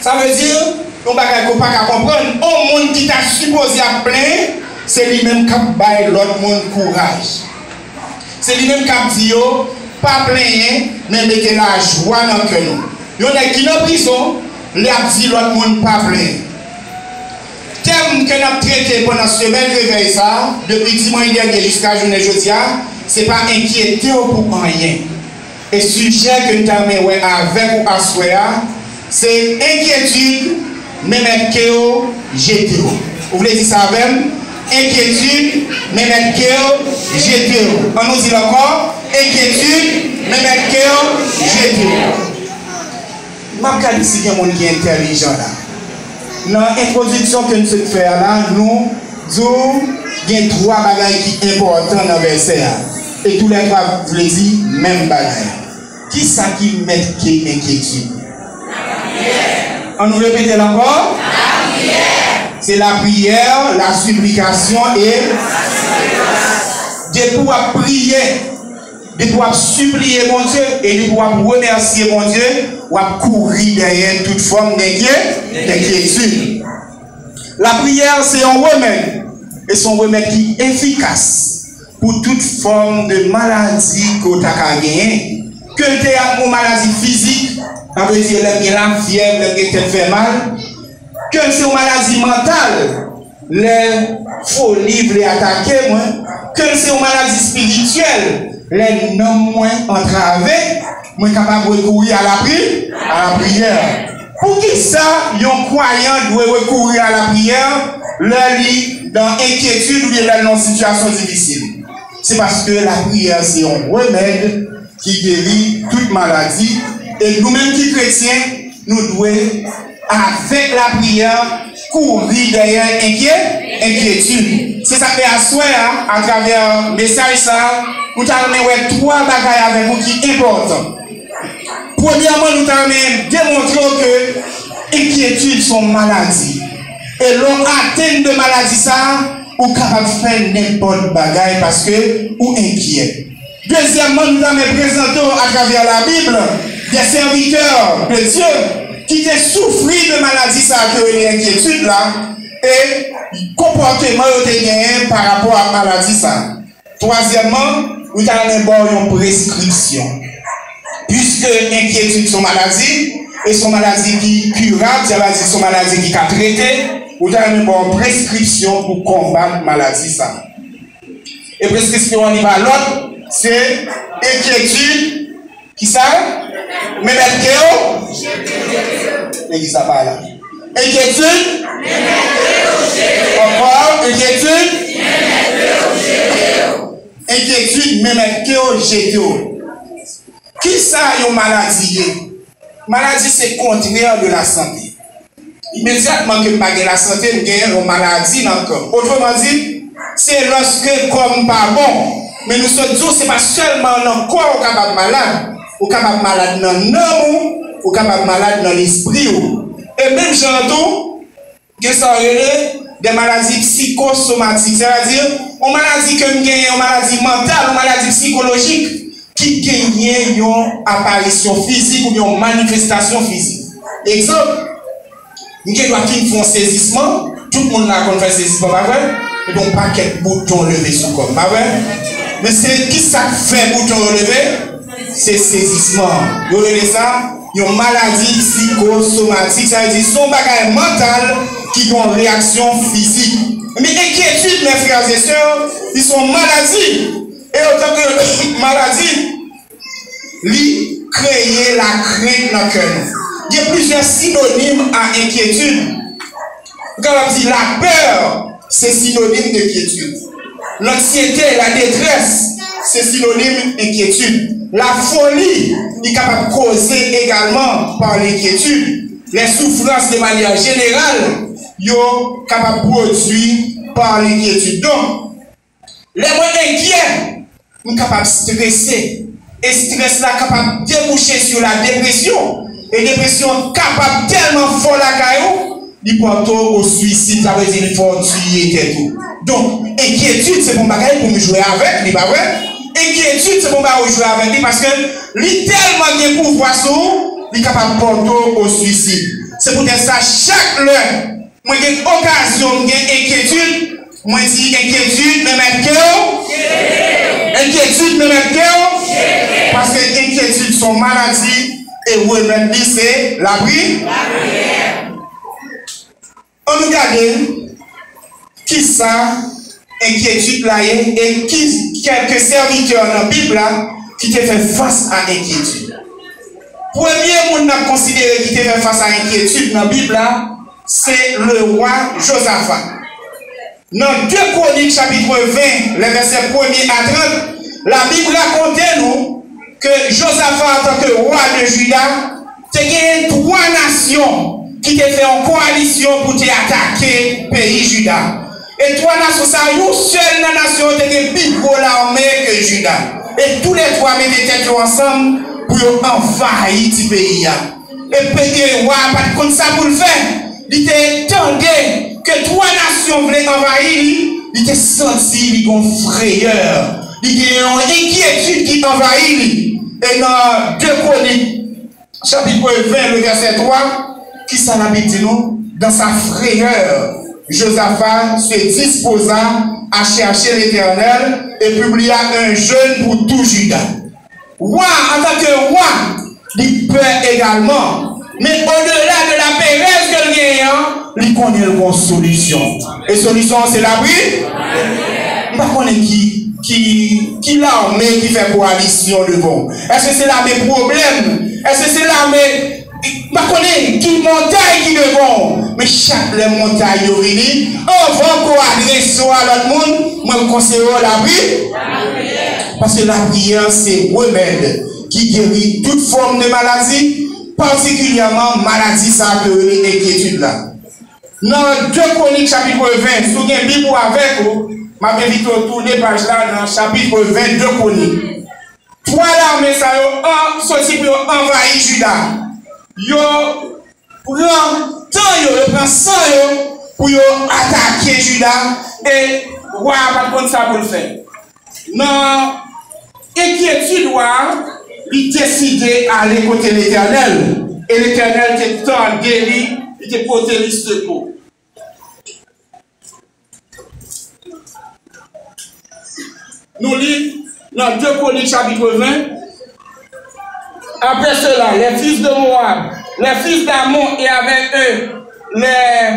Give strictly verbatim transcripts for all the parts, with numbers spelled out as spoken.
Sa vle di, yon bagay ke w pa ka konprann, yon moun ki ta sipoze ap plenyen, se li menm k ap bay lòt moun kouraj. Se li menm k ap di yo, pa plenyen, men mete lajwa nan kè nou. Yon nèg ki nan prizon, li ap di lòt moun pa plenyen. Tèm ke n ap trete pandan semèn revèy sa a, depi dimanch dènye jiska jounen jodi a, se pa enkyete w pou anyen. E sijè ke m ta renmen wè avèk ou aswè a, se enkyetid, men mèt ke w jete w. Ou vle di sa avè m? Enkyetid, men mèt ke w jete w. An nou di l ankò, enkyetid, men mèt ke w jete w. M ap gade si gen moun ki entèlijan la. Nan entwodiksyon ke n sot fè a la, nou di w gen twa bagay ki enpòtan nan vèsè a. E toulètwa vle di menm bagay. Kisa ki mèt ke enkyetid? An nou repete l ankò? Se lapriyè, lasiplikasyon e depi w ap priye, depi w ap sipliye Bondye e depi w ap remèsye Bondye, w ap kouri dèyè tout fòm denkye-, denkyetid. Lapriyè se yon remèd, e se yon remèd ki efikas pou tout fòm de maladi ke w ta ka genyen. Ke l te ap yon maladi fizik, sa vle di lè m gen lafyèv, lè m gen tèt fè mal, ke l se yon maladi mantal, lè foli vle atake mwen, ke l se yon maladi espirityèl, lè nanm mwen antrave, mwen kapab rekouri a lapri-, a lapriyè. Poukisa yon kwayan dwe rekouri a lapriyè lè li nan enkyetid oubyen lè l nan yon sitiyasyon difisil? Se paske lapriyè se yon remèd ki geri tout maladi, e nou menm ki kretyen, nou dwe avèk lapriyè, kouri dèyè enkye-, enkyetid. Se sa k fè aswè a, atravè mesaj sa a, nou ta renmen wè twa bagay avèk ou ki enpòtan. Premyèman, nou ta renmen demontre w ke enkyetid se yon maladi. E lè w atenn de maladi sa a, ou kapab fè nenpòt bagay paske ou enkyè. Dezyèmman, nou ta renmen prezante w atravè Labib de sèvitè de Dye ki te soufri de maladi sa a ke yo rele enkyetid la, e konpòteman yo te genyen pa rapò ak maladi sa a. Twazyèmman, nou ta renmen ba w yon preskripsyon. Piske enkyetid se yon maladi, e se yon maladi ki kirab, sa vle di se yon maladi ki ka trete, nou ta renmen ba w preskripsyon pou konbat maladi sa a. E preskripsyon an li pa lòt, se enkyetid, kisa? Men mèt ke w. Legliz la pa la. Enkyetid. Ankò, enkyetid. Enkyetid, men mèt ke w jete w. Kisa yon maladi ye? Maladi se kontrè de lasante. Imedyatman ke m pa gen lasante, m gen yon maladi nan kò m. Otreman di, se lòske kò m pa bon. Men nou sot di w, se pa sèlman nan kò w kapab malad. Ou kapab malad nan nanm ou, ou kapab malad nan lespri w. E menm jan an tou, gen sa yo rele de maladi psikosomatik, sètadi yon maladi ke m genyen, yon maladi mantal, yon maladi psikolojik ki genyen yon aparisyon fizik oubyen yon manifestasyon fizik. Egzanp, m gen dwa fin fè yon sezisman, tout moun la konn fè sezisman, pa vre? Epi yon pakèt bouton leve sou kò m, pa vre? Men se kisa k fè bouton yo leve? Se sezisman. Yo rele sa yon maladi psikosomatik, sa vle di se yon bagay mantal ki gen yon reyaksyon fizik. Men enkyetid, mes frères et sœurs, li se yon maladi. E otan ke maladi, li kreye lakrent nan kè nou. Gen plizyè sinonim a enkyetid. Nou kapab di lapè, se sinonim de enkyetid. Lanksiyete, la détresse, se sinonim enkyetid. Lafoli, li kapab koze egalman pa lenkyetid. Les souffrances de manière générale, yo kapab pwodui pa lenkyetid. Donk, lè mwen enkyè, m kapab strese. E strès la kapab debouche sou la depresyon. E depresyon kapab tèlman fò lakay ou, li pote w o swisid, sa vle di li fè w tiye tèt ou. Donk, enkyetid se pa yon bagay pou m jwe avèk li, pa vre? Enkyetid se pa yon bagay ou jwe avèk li paske li tèlman gen pouvwa sou ou, li kapab pote w o swisid. Se poutèt sa, chak lè mwen gen okazyon, m gen enkyetid, mwen di, enkyetid, men mèt kè w. Enkyetid, men mèt kè w. Paske enkyetid se yon maladi, e remèd li se lapri. Ann nou gade kisa enkyetid la ye e ki kèlke sèvitè nan Bib la ki te fè fas a enkyetid. Premye moun n ap konsidere ki te fè fas a enkyetid nan Bib la, se lewa Jozafa. Nan de Kwonik chapit ven, lè vèsè premye a trant, Labib rakonte nou ke Jozafa, antanke wa de Jida, te genyen twa nasyon ki te fè yon kowalisyon pou te atake peyi Jida. E twa nasyon sa yo, yon sèl nan nasyon yo te gen pi gwo lame ke Jida. E toulètwa mete tèt yo ansanm pou yo anvayi ti peyi a. E peyi wa a pa t konn sa pou l fè. Li te tande ke twa nasyon vle anvayi li, li te santi li gen yon freyè. Li gen yon enkyetid ki anvayi li. E nan de Kwonik, chapit ven, le vèsè twa, kisa Labib di nou? Dans sa frayeur, Josaphat se disposa à chercher l'Éternel et publia un jeûne pour tout Juda. Wa, antanke wa, li pè egalman. Men odela de laperèz ke l genyen an, li konnen l gon solisyon. E solisyon an se lapri? M pa konnen ki, ki, ki lame ki fè kowalisyon devan w. Èske se lame pwoblèm? Èske se lame, m pa konnen ki montay ki devan w? Men chak lè montay yo vini, anvan ke w adrese w a lòt moun, mwen m konseye w lapri. Paske lapriyè se remèd ki geri tout fòm de maladi, patikilyèman maladi sa a ke yo rele enkyetid la. Nan de Kwonik chapit ven, si w gen Bib ou avèk ou, m ap envite w tounen paj la nan chapit ven de Kwonik. Twa lame sa yo an, soti pou yo anvayi Jida. Yo pran tan yo, yo pran san yo pou yo atake Jida, e wa a pa t konn sa pou l fè. Nan enkyetid wa a, li deside ale kote Letènèl, e Letènèl te tande li, li te pote li sekou. Nou li nan de Kwonik chapit ven. Après cela, les fils de Moab, les fils d'Ammon et avec eux les,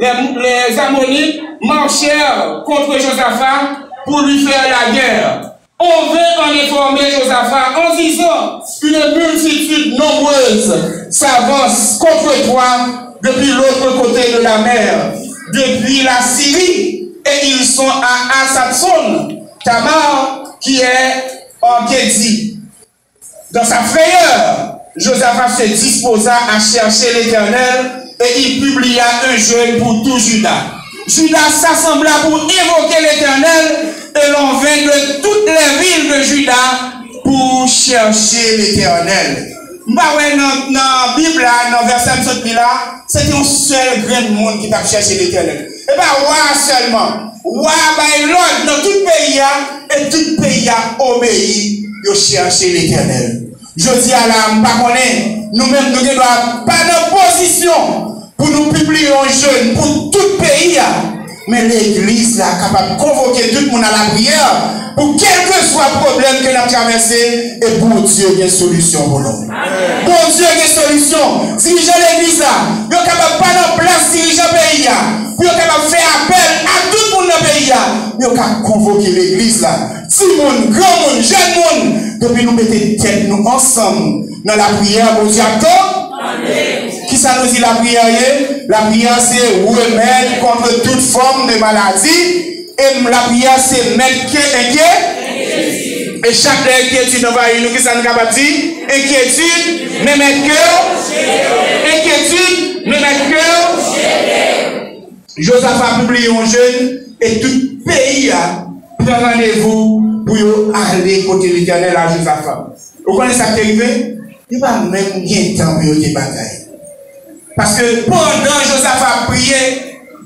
les, les Ammonites marchèrent contre Josaphat pour lui faire la guerre. On vint en informer Josaphat en disant, une multitude nombreuse s'avance contre toi depuis l'autre côté de la mer, depuis la Syrie, et ils sont à Hasatson Tamar, qui est en Guédi. Dans sa frayeur, Josaphat se disposa à chercher l'Éternel et il publia un jeûne pour tout Juda. Juda s'assembla pour invoquer l'Éternel et l'on vint de toutes les villes de Juda pour chercher l'Éternel. M pa wè nan, nan Bib la, nan vèsè m sot li la, se te yon sèl grenn moun ki t ap chèche Letènèl. E pa wa a sèlman. Wa a bay lòd nan tout peyi a, e tout peyi a obeyi, yo chèche Letènèl. Jodi a la, m pa konnen, nou menm, nou gen dwa pa nan pozisyon pou nou pibliye yon jèn pou tout peyi a. Men legliz la kapab konvoke tout moun a lapriyè pou kèlkeswa pwoblèm ke n ap travèse, e Bondye gen solisyon pou nou. Bondye gen solisyon. Dirijan legliz la, yo kapab pa nan plas dirijan peyi a, pou yo kapab fè apèl a tout moun nan peyi a, yo ka konvoke legliz la. Timoun, granmoun, jèn moun, depi nou mete tèt nou ansanm nan lapriyè, Bondye ap tann. Kisa nou di lapriyè ye? Lapriyè se remèd kont tout fòm de maladi. E m, lapriyè se mèt ke enkyè. E chak lè enkyetid anvayi nou, kisa nou kapab di? Enkyetid, men mèt kè w. Enkyetid, men mèt kè w. Jozafa pibliye yon jèn e tout peyi a pran randevou pou yo ale kote Letènèl a Jozafa. Ou konnen sa k te rive? Yo pa menm gen tan pou yo te batay. Paske pandan Jozafa ap priye,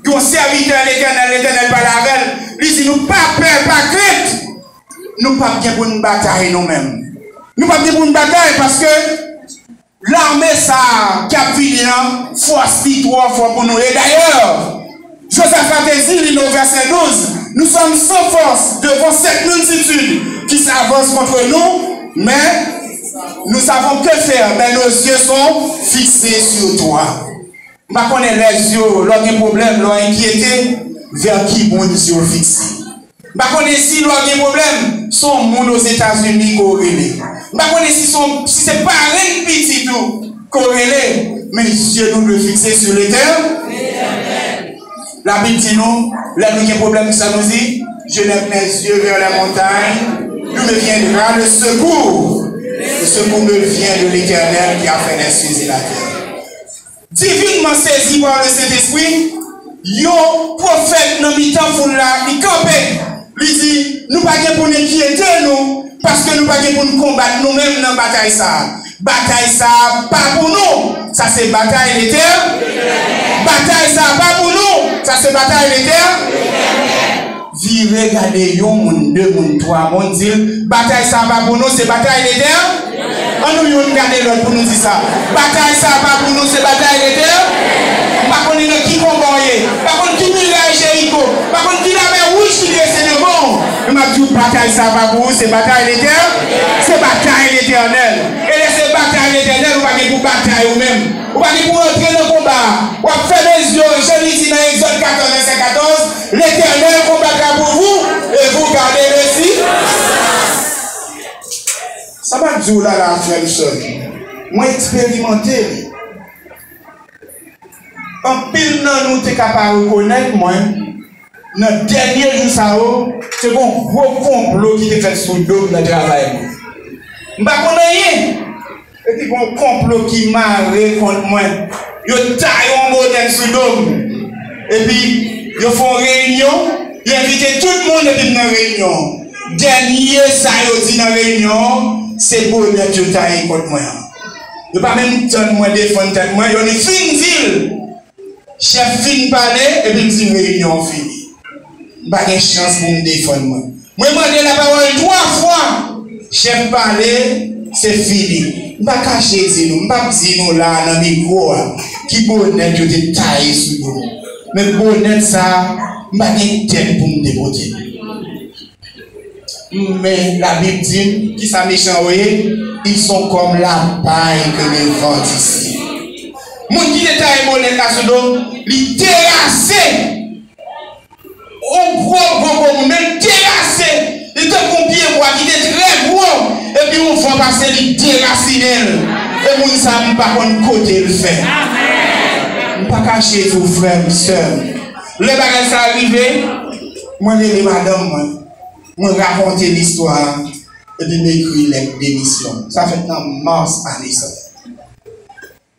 yon sèvitè Letènèl, Letènèl pale avè l, li di, nou pa pè, pa krent. Nou p ap gen pou n batay nou menm. Nou p ap gen pou n batay paske lame sa a k ap fòs li twò fò pou nou. E dayè, Jozafa te di li nan vèsè douz, nous sommes sans force devant cette multitude qui s'avance contre nous, mais nous savons que faire, mais nos yeux sont fixés sur toi. M pa konnen lè zye w, lè w gen pwoblèm, lè w enkyete, vè ki moun zye w fikse. M pa konnen si lè w gen pwoblèm, se yon moun Ozetazini ke w rele. M pa konnen si se yon, si se parenn pitit ou ke w rele, men zye nou dwe fikse sou Letènèl. Labib di nou, lè nou gen pwoblèm, sa nou di, je lève mes yeux vers les montagnes, d'où me viendra le secours. Le secours me vient de l'Éternel qui a fait les cieux et la terre. Divinman sezi pa le Sentespri, yon pwofèt nan mitan foul la, li kanpe. Li di, nou pa gen pou n enkyete nou, paske nou pa gen pou n konbat nou menm nan batay sa a. Batay sa a pa pou nou. Sa se batay Letènèl. Batay sa a pa pou nou. Sa se batay Letènèl. Vire gade yon moun, de moun, twa moun, di l, batay sa a pa pou nou, se batay Letènèl. An nou youn gade lòt pou nou di sa. Batay sa a pa pou nou, se batay Letènèl. M pa konnen nan ki konba w ye. M pa konn ki miray Jeriko. M pa konn ki lamè wouj ki drese devan w. Men m ap di w, batay sa a pa pou ou, se batay Letènèl. Se batay Letènèl. E lè se batay Letènèl, ou pa gen pou batay ou menm. Ou pa gen pou rantre nan konba a. W ap fèmen zye w, jan li di nan Egzòd katòz, vèsè katòz, L'Éternel combattra pour vous, et vous gardez le silence. Sa m ap di w la la, frè m, sè m, mwen eksperimante li. Anpil nan nou te ka pa rekonèt mwen, nan dènye jou sa yo, te gon gwo konplo ki te fèt sou do m nan travay mwen. M pa konn anyen. Epi gon konplo ki mare kont mwen. Yo taye yon bonèt sou do m. Epi, yo fè yon reyinyon. Yo envite tout moun epi m nan reyinyon an. Dènye sa yo di nan reyinyon an, se bonèt yo taye kont mwen an. Yo pa menm tann mwen defann tèt mwen, yo li fin di l. Chèf fin pale, epi l di reyinyon an fini. M pa gen chans pou m defann mwen. Mwen mande lapawòl twa fwa. Chèf pale, se fini. M pa kache di nou, m p ap di nou la a nan mikwo a, ki bonèt yo te taye sou do m. Men bonèt sa a, m pa gen tèt pou m te pote l. Men Labib di n, kisa mechan yo ye? Ils sont comme la paille que le vent dissipe. Moun ki te taye bonèt la sou do m, li terase. Yon gwo, gwo, gwo moun, men l terase. Li tankou yon pye bwa ki te trè gwo. Epi yon van pase, li derasinen l. E moun sa a, m pa konn kote l fè. M pa kache di w, frè m, sè m. Lè bagay sa a rive, mwen rele madanm mwen. Mwen rakonte listwa a, epi m ekri lèt demisyon. Sa fèt nan mas ane sa.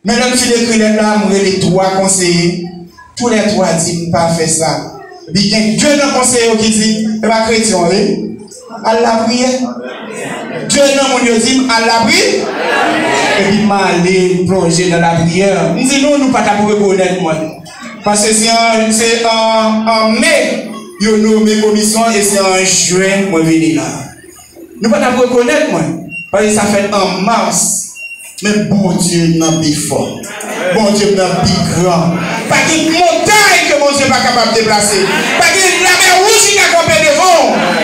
Men lè m fin ekri lèt la, m rele twa konseye. Toulètwa di m pa fè sa. Epi gen de nan konseye yo ki di, e pa kretyen w ye, al lapriyè. De nan moun yo di m, al lapri-, epi m ale plonje nan lapriyè. M di nou, nou pa t ap rekonèt mwen. Paske se an, se an, an me, yo nome komisyon an, e se an jen mwen vini la. Nou pa t ap rekonèt mwen, paske sa fèt an mas. Men Bondye m nan pi fò. Bondye m nan pi gran. Pa gen montay ke Bondye pa kapab deplase. Pa gen lamè wouj ki ka kanpe devan w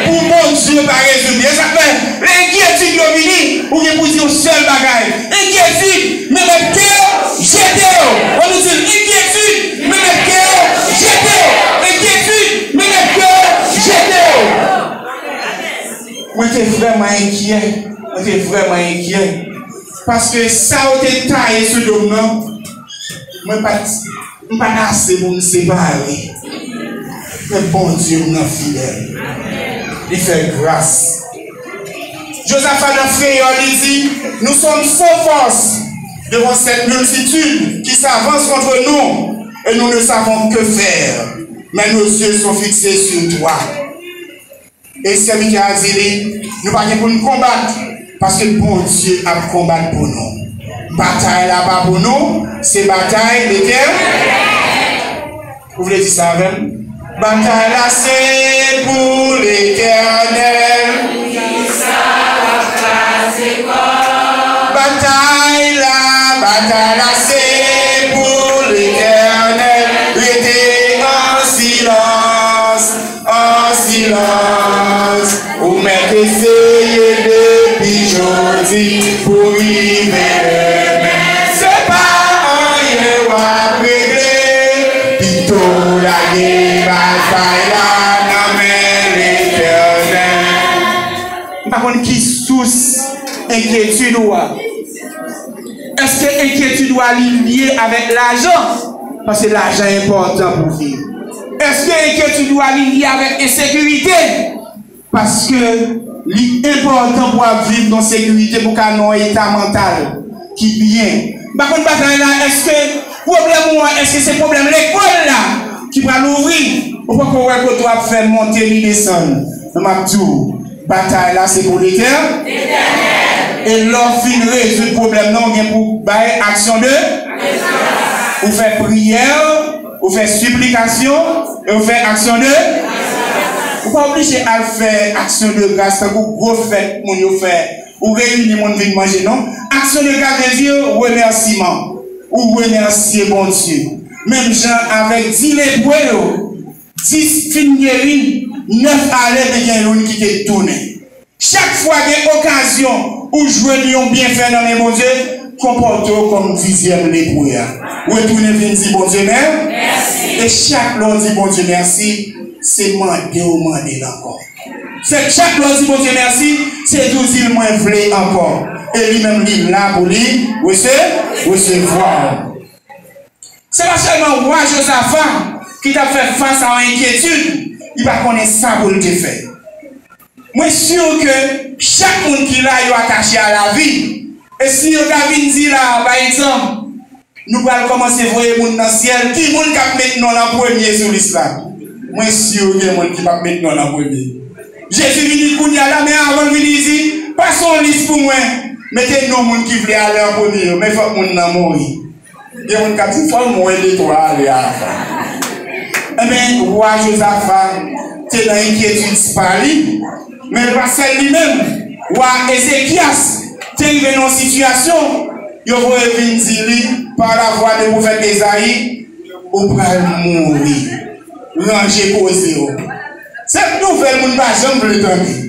pou Bondye pa rezoud li. E sa k fè, lè enkyetid yo vini, ou gen pou di yon sèl bagay. Enkyetid, men mèt kè yo, jete yo. An nou di l, enkyetid, men mèt kè yo, jete yo. Enkyetid, men mèt kè yo, jete yo. Mwen te vrèman enkyè. Mwen te vrèman enkyè. Paske sa yo te taye sou do m nan, mwen pa t, m pa t ase pou m separe. Men Bondye m nan fidèl. Li fè gras. Jozafa nan frayè, li di, nous sommes sans force devant cette multitude qui s'avance contre nous, et nous ne savons que faire. Mais nos yeux sont fixés sur toi. E sèvitè a di li, nou pa gen pou n konbat, paske Bondye ap konbat pou nou. Batay la pa pou nou, se batay Letènèl. Ou vle di sa avè m? Batay la se pou Letènèl. Batay la, batay la se pou Dwa li lye avèk lajan, paske lajan enpòtan pou viv? Èske enkyetid ou a li lye avèk ensekirite? Paske li enpòtan pou w ap viv nan sekirite, pou w ka nan yon eta mantal ki byen. M pa konn batay la, èske pwoblèm ou an, èske se pwoblèm lekòl la ki pral ouvri? Ou poko wè kote w ap fè monte ni desann. Men m ap di w, batay la se pou Letè-, e lè w fin rezoud pwoblèm nan, ou gen pou bay aksyon de, ou fè priyè, ou fè siplikasyon, e ou fè aksyon de, ou pa oblije al fè aksyon de gras tankou gwo fèt moun yo fè, ou reyini moun vin manje, non. Aksyon de gras vle di remèsiman. Ou remèsye Bondye. Menm jan avèk dis lepre yo, dis fin geri, nèf ale, men gen youn ki te tounen. Chak fwa gen okazyon ou jwenn yon byenfè nan men Bondye, konpòte w kòm dizyèm lepre a. Retounen vin di Bondye mè-, mèsi. E chak lè w di Bondye mèsi, se mande w mande l ankò. Se chak lè w di Bondye mèsi, se di w di l mwen vle ankò. E li menm li la pou li rese-, resevwa w. Se pa sèlman wa Jozafa ki t ap fè fas a yon enkyetid, li pa konnen sa pou l te fè. Mwen si ke chak moun ki la yo atache a lavi. E si yo ta vin di la, pa egzanp, nou pral kòmanse voye moun nan syèl, ki moun k ap met non l an premye sou lis la? Mwen si gen moun ki p ap met non l an premye. Jezi vini kounye a la, men avan l vini, li di, pase yon lis pou mwen, mete non moun ki vle ale an premye yo, men fòk moun nan mouri. Gen moun k ap di, fò m wè de twa ale avan. Enben, wa Jozafa te nan enkyetid pa li, men l pa sèl li menm. Wa Ezekyas te rive nan yon sitiyasyon, yo voye vin di li, pa lavwa de pwofèt Ezayi, ou pral mouri. Ranje koze w. Se nouvèl moun pa janm vle tande.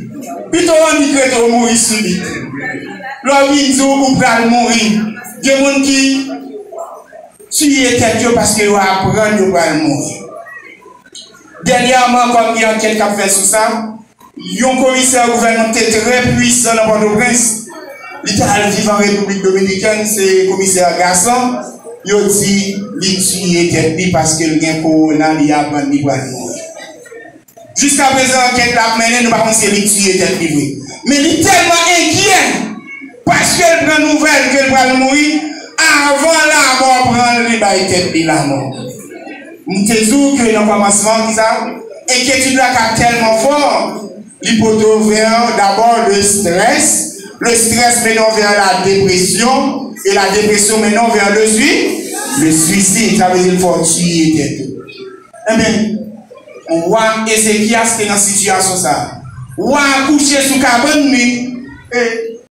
Pito w annik rete w mouri sibit. Lè w vin di w ou pral mouri, gen moun ki tiye tèt yo paske yo aprann yo pral mouri. Dènyèman, kòm gen ankèt k ap fèt sou sa, yon komisè gouvènman ki te trè pwisan nan Pòtoprens, li t al viv an Repiblik Dominikèn, se komisè Gasson, yo di li tiye tèt li paske l gen kowona, li aprann li pral mouri. Jiskaprezan, ankèt la ap mennen, nou pa konn si se li k tiye tèt li vre. Men li tèlman enkyè, paske l pran nouvèl ke l pral mouri, avan lanmò pran l, li bay tèt li lanmò. M te di w ke nan kòmansman, kisa? Enkyetid la ka tèlman fò, li pote w vè dabò le strès, le strès mennen w vè la depresyon, e la depresyon mennen w vè le sui-, le suicide. Sa vle di l fè w tiye tèt ou. Enben, wa Ezekyas te nan sitiyasyon sa a. Wa a kouche sou kabann li, e